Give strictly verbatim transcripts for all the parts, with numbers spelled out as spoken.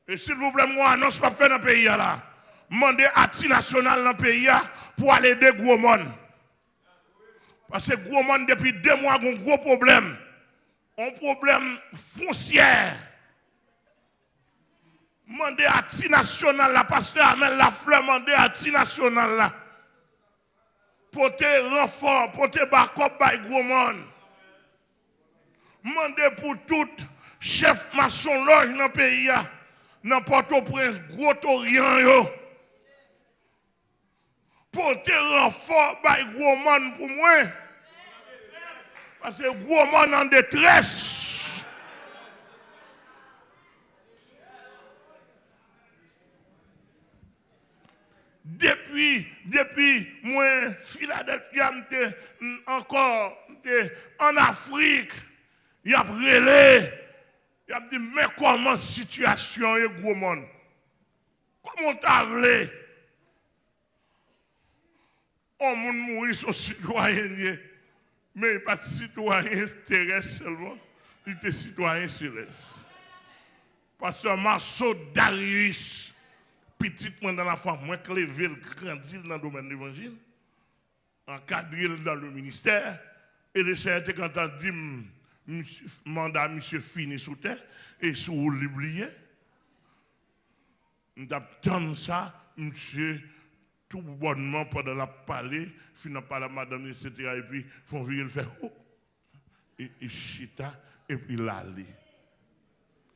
E silvouplè, m gon anons m ap fè nan peyi a la. M mande Ati Nasyonal nan peyi a pou al ede Gwo Mòn. Paske Gwo Mòn depi de mwa gon gwo pwoblèm. Yon pwoblèm fonsyè. M mande Ati Nasyonal la, pastè Amel Lafleur mande Ati Nasyonal la. Pote ranfò, pote bakòp bay Gwo Mòn. Mande pou tout chèf masonlòj nan peyi a, nan Pòtoprens, Gwo Toryan yo. Pote ranfò bay Gwo Mòn pou mwen. Paske Gwo Mòn an detrès. Depi, depi mwen Filadèlfya, m te, m, ankò, m te ann Afrik, y ap rele, y ap di, "Men kòman sitiyasyon ye, Gwo Mòn? Kòman w ta vle?" On moun mouri, se yon sitwayen li ye. Men li pa t sitwayen terès sèlman, li te sitwayen selès. Pastè Marceau Darius, pitit mwen nan lafwa, mwen k leve l, grandi l nan domèn levanjil, ankadre l dan le ministè, e le Senyè te gentan di m, misye, manda misye fini sou tè, e sou woul li bliye. M t ap tann sa, misye, tou bònman, pandan l ap pale, fin ap pale ak madanm li, etsetera, epi fè yon vire, l fè, "Ho!" E, e chita, epi l ale.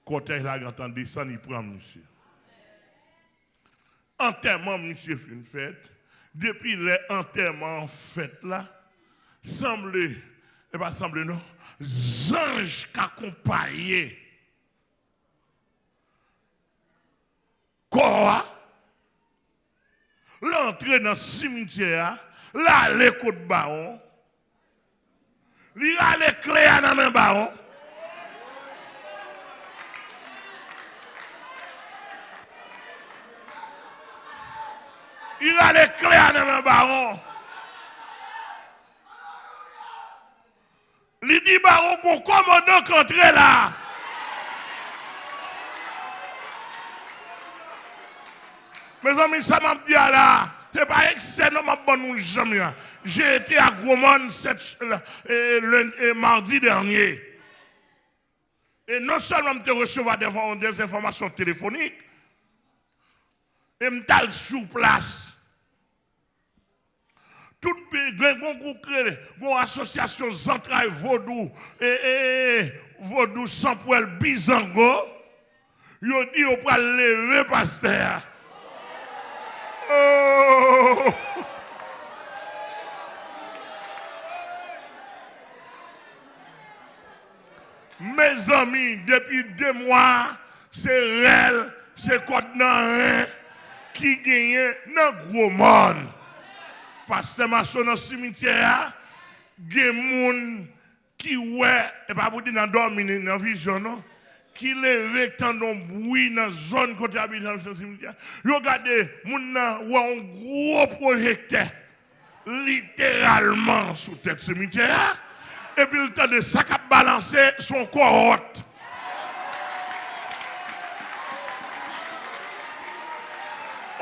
Kòtèj la gentan desann, li pran misye. Antèman misye fin fèt. Depi lè antèman an fèt la, sanble, e pa sanble non, zanj k akonpaye kò a, l antre nan simityè a, l ale kot bawon, li rale kle a nan men bawon. Li rale kle a nan men bawon. Li di bawon, "Gon kòmandan k antre la." Mezanmi, sa m ap di a la, se pa eksè non m ap ban nou janm ya. J'ai été à Gwo Mòn cette, euh, lundi, euh, mardi dernier. E non sèlman m te resevwa des, des enfòmasyon telefonik, e m t al sou plas. Tout pi, gen yon gwoup k rele, yon asosyasyon zantray vodou, e, e, e, vodou sanpwèl Bizango, yo di yo pral leve pastè a. Oh! Mezanmi, depi de mwa, se rèl, se kòd nan ren ki genyen nan Gwo Mòn. Pastè Maso nan simityè a, gen moun ki wè, e pa pou di nan dòmi, ni nan vizyon, non, ki leve k tande yon bwi nan zòn kote abite nan simityè a. Yo gade, moun nan wè yon gwo pwojektè literalman sou tèt simityè a, epi l tande sa k ap balanse, se yon kòwòt.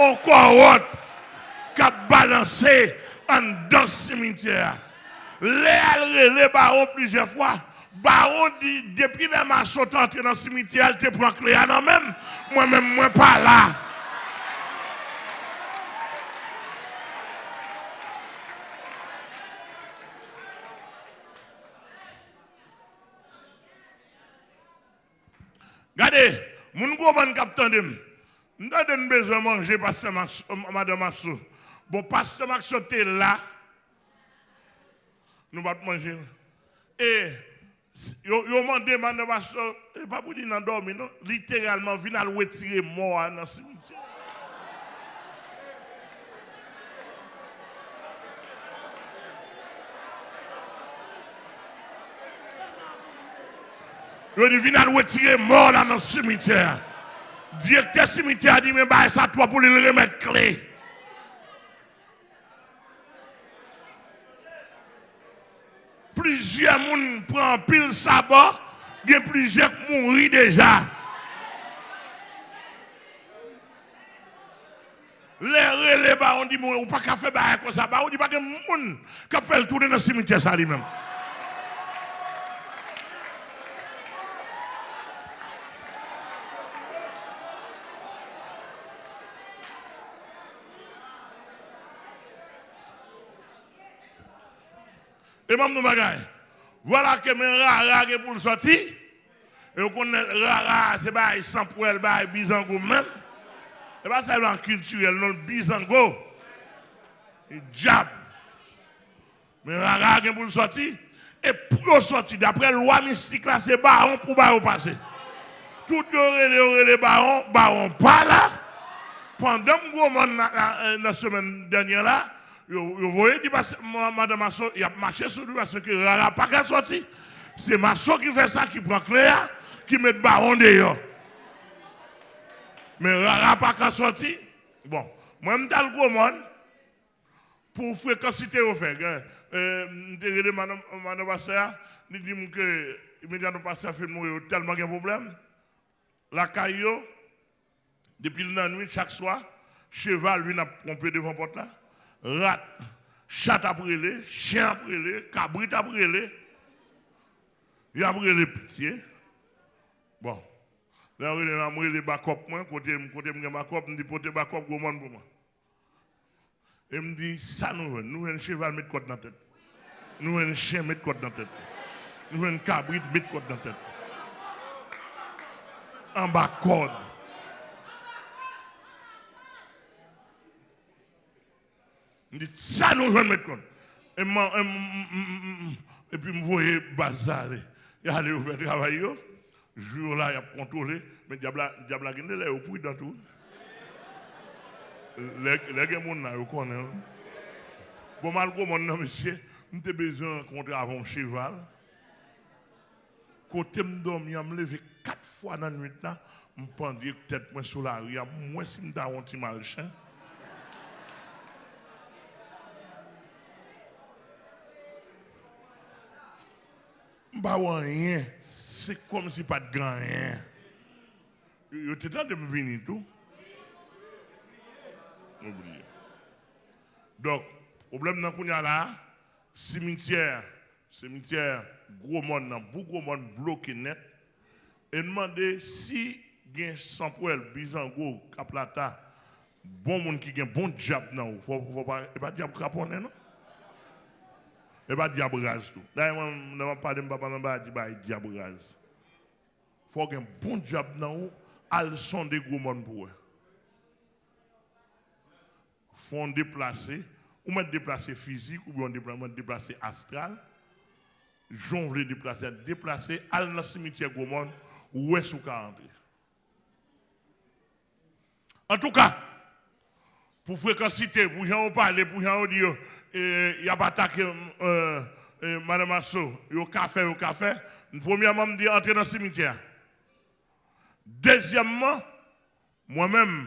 Yon kòwòt k ap balanse anndan simityè a. Lè a l rele bawon plizyè fwa, bawon di, depi lè Maso t antre nan simityè a, l te pran kle a nan men m. Mwen menm, mwen pa la. Gade, moun Gwo Mòn k ap tande m. M tande n bezwen manje, pastè Mas-, madanm Maso. Bon, pastè Maso te la, nou pa t manje. E yo, yo mande madanm Maso, e pa pou di nan dòmi, non, literalman, vin al wetire mò a nan simityè. Yo di, "Vin al wetire mò la nan simityè a." Direktè simityè a di, "Men bagay sa twòp pou li," l remèt kle. Plizyè moun pran anpil sabò, gen plizyè k mouri deja. Lè rele Bawon di mwen, ou pa ka fè bagay konsa. Bawon di pa gen moun k ap fè l tounen nan simityè sa li menm. E ban m nou bagay. Vwala ke men rara gen pou l sòti. E ou konnen rara se bagay sanpwèl, bagay bizango menm. E pa sèlman kiltirèl non, bizango. E dyab. Men rara gen pou l sòti. E pou yo sòti, daprè lwa mistik la, se bawon pou ba yo pase. Tout yo rele, yo rele bawon, bawon pa la. Pandan m gwo mòn nan, nan, nan semèn dènyè la, yo, yo voye di pastè, ma-, madan Maso, y ap mache sou li paske rara pa ka sòti. Se Maso ki fè sa, ki pran kle a, ki met bawon deyò. Men rara pa ka sòti. Bon, mwen m t al gwo mòn. Pou frekansite yo fè. Gen, eh, m te rele madan, madan pastè a, li di m ke imedyatman pastè a fin mouri, yo tèlman gen pwoblèm lakay yo, depi l nan nwit, chak swa, cheval vin ap ponpe devan pòt la, rat, chat ap rele, chen ap rele, kabrit ap rele, y ap rele pitye. Bon, lè yo rele la, m rele bakòp mwen, kote m, kote m gen bakòp, m di pote bakòp gwo mòn pou mwen. E m di, sa nou jwenn? Nou jwenn cheval met kòd nan tèt. Nou jwenn chen met kòd nan tèt. Nou jwenn kabrit met kòd nan tèt. Anba kòd. M di, sa nou jwenn met kòd. E m, e m, m, m, m, m, epi m voye baz sa ale. Y ale yo fè travay yo. Jou yo la, y ap kontwole, men dyab la, dyab la gen de lè yo pridan tou. Lè, lè gen moun la, yo konnen wi. Bon, m al gwo mòn nan, mesye, m te bezwen rankontre avè yon cheval. Kote m dòmi an, m leve kat fwa nan nwit la, m pandye tèt mwen sou lari a, m wè si m ta wè yon ti mal chen. M pa wè anyen. Se kòmsi pa t gen anyen. Yo, yo te tande m vini tou. Yo bliye. Donk, pwoblèm nan kounye a la, simityè, simityè Gwo Mòn nan, Bou Gwo Mòn bloke nèt. E n mande si gen sanpwèl, bizango, kaplata, bon moun ki gen bon dyab nan ou. Fò, fò pa, e pa dyab kraponnen, non. E pa dyab raz tou. Dayè, mwen, lè m ap pale, m pa pale anba di bay dyab raz. Fò w gen bon dyab nan ou, al sonde Gwo Mòn pou wè. Fò w deplase, ou mèt deplase fizik, oubyen w depla-, mèt deplase astral. Jan w vle deplase a, deplase, al nan simityè Gwo Mòn, ou wè si w ka antre. Antouka, pou frekansite, pou jan yo pale, pou jan yo di yo, e, y ap atake, e, e, Madan Maso, yo ka fè, yo ka fè. Premyèman, m di antre nan simityè a. Dezyèmman, mwen menm,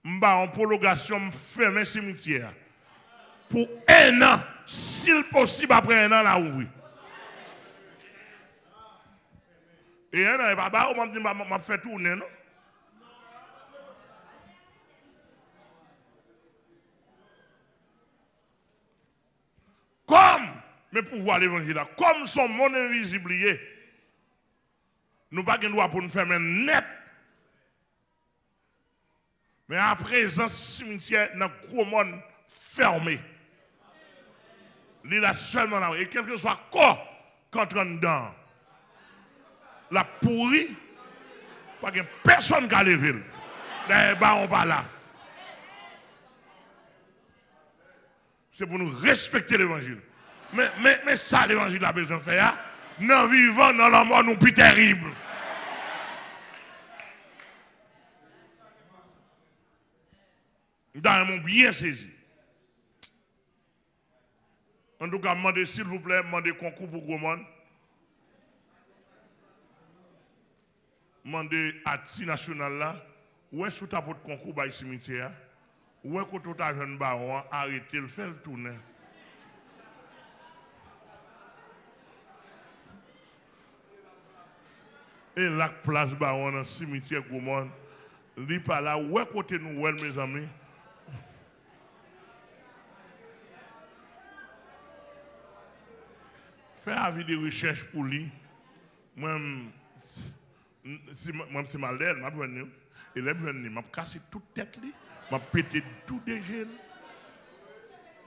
m ba yon pwologasyon, m fèmen simityè a. Pou enn an, si l posib, apre enn an, n a ouvri. E enn an, e pa ba ou, m ap di, m ap, m ap fè tounen, non. Kòm, men pouvwa levanjil la, kòm se yon monn envizib li ye, nou pa gen dwa pou n fèmen nèt. Men aprezan, simityè nan Gwo Mòn fèmen. Li la sèlman la. E kèlkeswa kò k antre anndan an, l ap pouri. Pa gen pèsonn ka leve l. Dayè, bawon pa la. Se pou nou respekte levanjil. Men, men, men sa levanjil la bezwen fè a, nan vivan, nan lanmò, nou pi tèrib. M ta renmen w byen sezi. Antouka, m mande, silvouplè, m mande konkou pou Gwo Mòn. Mande ati nasyonal la, wè si w ta pot konkou bay simityè a, wè kote w ta jwenn bawon an, arete l, fè l tounen. E la k plas bawon an nan simityè Gwo Mòn, li pa la, wè kote nou wè l, mezanmi. Fè avi de rechèch pou li. Mwen, m, m, si m, mwen, si m al dèyè l, m ap jwenn li. E lè m jwenn li, m ap kase tout tèt li. M ap pete tou de je l.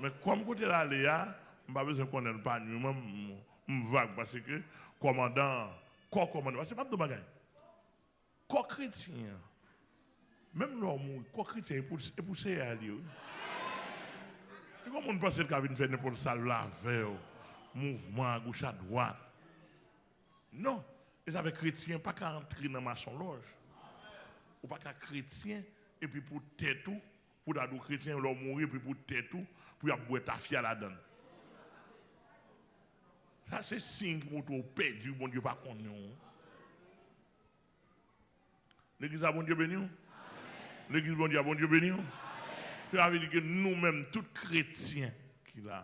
Men kòm kote l ale a, m pa bezwen konnen l pa nwi mwen, m, m vag paske kòmandan, kò kòmandan, paske m ap di w bagay. Kò kretyen an, menm lè w mouri, kò kretyen e pou, e pou Seyè a li ye, wi. Ki yon moun panse l ka vin fè nenpòt sa l vle avè w, mouvman agoch adwat? Non. E sa fè kretyen pa ka antre nan masonlòj. Ou pa ka kretyen epi pou tèt ou, pou w ta di w kretyen, lè w mouri epi pou tèt ou, pou y ap bwè tafya ladan l. Sa se siy ki montre w pèdi, Bondye pa konnen w. Legliz la, Bondye beni w. Legliz Bondye a, Bondye beni w. Sa vle di ke nou menm, tout kretyen ki la,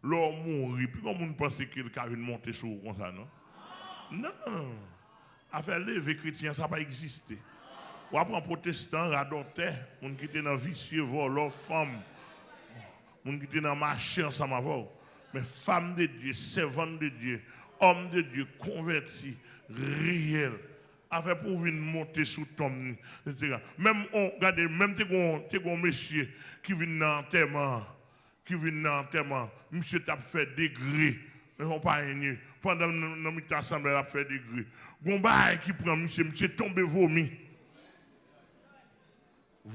lè w mouri, pi gon moun panse ke l ka vin monte sou ou konsa, non? Non. Afè leve kretyen, sa pa egziste. W a pran pwotestan, radòtè, moun ki te nan visye, vòlò, fanm, moun ki te nan mache ansanm avè w. Men fanm de Dye, sèvant de Dye, òm de Dye, konvèti, reyèl. Afè pou w vin monte sou tonm ni, etsetera. Menm, on, gade, menm te gon, te gon mesye ki vin nan antèman an, ki vin nan antèman an, misye t ap fè degre. Men yon payen ye. Pandan l nan, nan mitan asanble a, l ap fè degre. Gon bagay ki pran misye, misye tonbe vomi.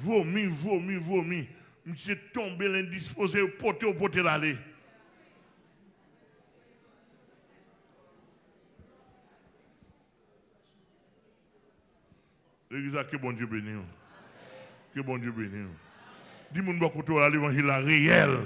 Vomi, vomi, vomi. Misye tonbe, l endispoze, yo pote, yo pote l ale. Legliz la, ke Bondye beni w. Ke Bondye beni w. Di moun bò kote w la, levanjil la reyèl.